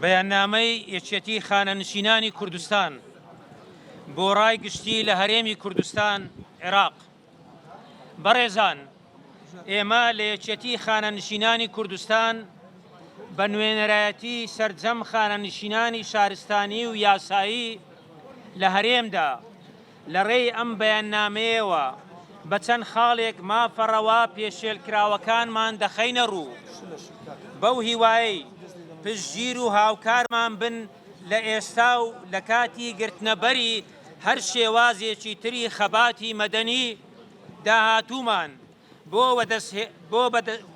بەیاننامەی یەکێتی خانەنشینانی کوردستان بۆ ڕای گشتی لە هەرێمی کوردستان عێراق بەڕێزان ئێمە لە یەکێتی خانەنشینانی کوردستان بە نوێنەرایەتی سەرجەم خانەنشینانی شارستانی و یاسایی لە هەرێمدا لە ڕێی ئەم بەیاننامەیەوە بە چەند خاڵێک مافە ڕەوا پێشێلکراوەکانمان دەخەینە ڕوو، بەو هیوایەی پشتگیر و هاوکارمان بن لە ئێستا و لە کاتی گرتنەبەری هەر شێوازێکی تری خەباتی مەدەنی داهاتوومان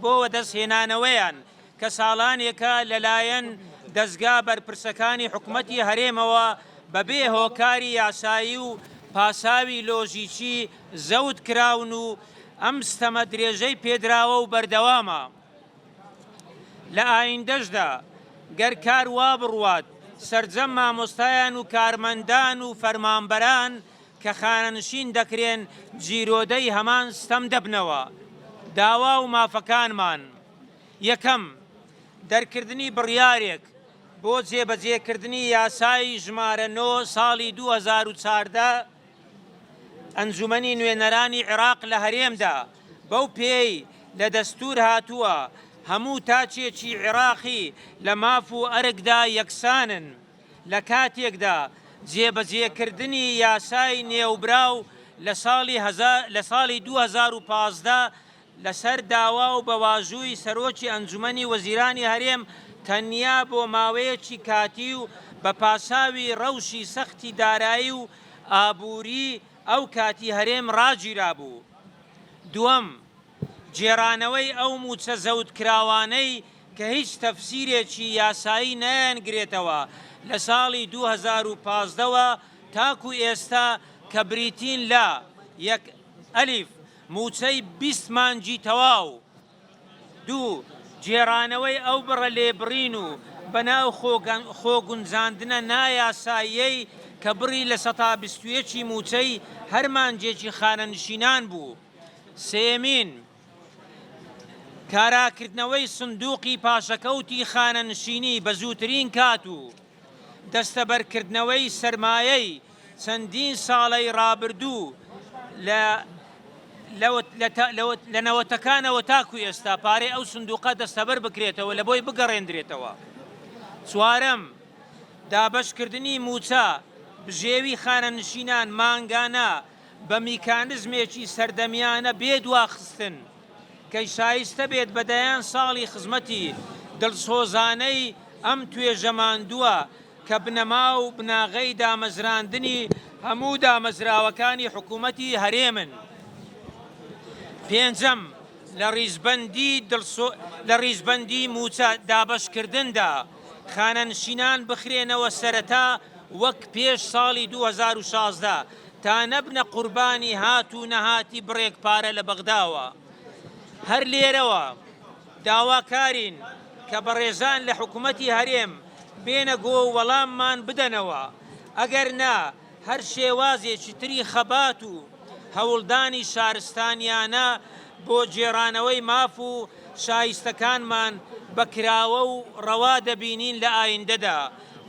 بۆ وەدەستهێنانەوەیان کە ساڵانێکە لەلایەن دەزگا بەرپرسەکانی حکومەتی هەرێمەوە بەبێ هۆکاری یاسایی و پاساوی لۆژیکی زەوت کراون و ئەم ستەمە درێژەی پێدراوە و بەردەوامە. لە ئایندەشدا گەر کار وا بڕوات سەرجەم مامۆستایان و کارمەندان و فەرمانبەران کە خانەنشین دەکرێن گیرۆدەی هەمان ستەم دەبنەوە. داوا و مافەکانمان. یەکەم، دەرکردنی بڕیارێک بۆ جێبەجێکردنی یاسای ژمارە نۆ ساڵی 2014 ئەنجومەنی نوێنەرانی عێراق لە هەرێمدا، بەو پێیەی لە دەستوور هاتووە هەموو تاکێکی عێراقی لە ماف و ئەرکدا یەکسانن، لە کاتێکدا جێبەجێکردنی یاسای نێوبراو لە ساڵی 2015 لەسەر داوا و بە واژووی سەرۆکی ئەنجومەنی وەزیرانی هەرێم تەنیا بۆ ماوەیەکی کاتی و بە پاساوی ڕەوشی سەختی دارایی و ئابووری ئەو کاتی هەرێم ڕاگیرابوو. دووەم، گێڕانەوەی ئەو مووچە زەوتکراوانەی کە هیچ تەفسیرێکی یاسایی نایانگرێتەوە لە ساڵی 2015 وە تاکو ئێستا کە بریتین لە، یەک، ئەلیف، مووچەی 20 مانگی تەواو. دوو، گێڕانەوەی ئەو بڕە لێبڕین و بەناو خۆگونجاندنە نایاساییەی کە بڕی 21% ی مووچەی هەر مانگێکی خانەنشینان بوو. سێیەمین، کاراکردنەوەی سندوقی پاشەکەوتی خانەنشینی بە زووترین کات و دەستەبەرکردنەوەی سەرمایەی چەندین ساڵەی ڕابردوو لە لە نەوەتەکانەوە تاکو ئێستا پارەی ئەو سندوقە دەستەبەر بکرێتەوە لە بۆی بگەڕێندرێتەوە. چوارەم، دابەشکردنی مووچە، بژێوی خانەنشینان مانگانە بە میکانزمێکی سەردەمیانە بێ دواخستن کە شایستە بێت بە دەیان ساڵی خزمەتی دڵسۆزانەی ئەم توێژە ماندووە کە بنەما و بناغەی دامەزراندنی هەموو دامەزراوەکانی حکوومەتی هەرێمن. پێنجەم، لە ڕیزبەندی لە ڕیزبەندی مووچە دابەشکردندا خانەنشینان بخرێنەوە سەرەتا وەک پێش ساڵی 2016 تا نەبنە قوربانی هات و نەهاتی بڕێک پارە لە بەغداوە. هەر لێرەوە داواکارین کە بەڕێزان لە حکومەتی هەرێم بێنە گۆ و وەڵاممان بدەنەوە، ئەگەر نا هەر شێوازێکی تری خەبات و هەوڵدانی شارستانیانە بۆ گێڕانەوەی ماف و شایستەکانمان بە کراوە و ڕەوا دەبینین لە ئایندەدا.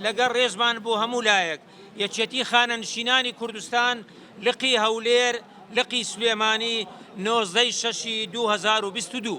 لەگەڵ ڕێزمان بۆ هەموو لایەک، یەکێتی خانەنشینانی کوردستان لقی هەولێر لقی سلێمانی 19 ی شەشی 2022.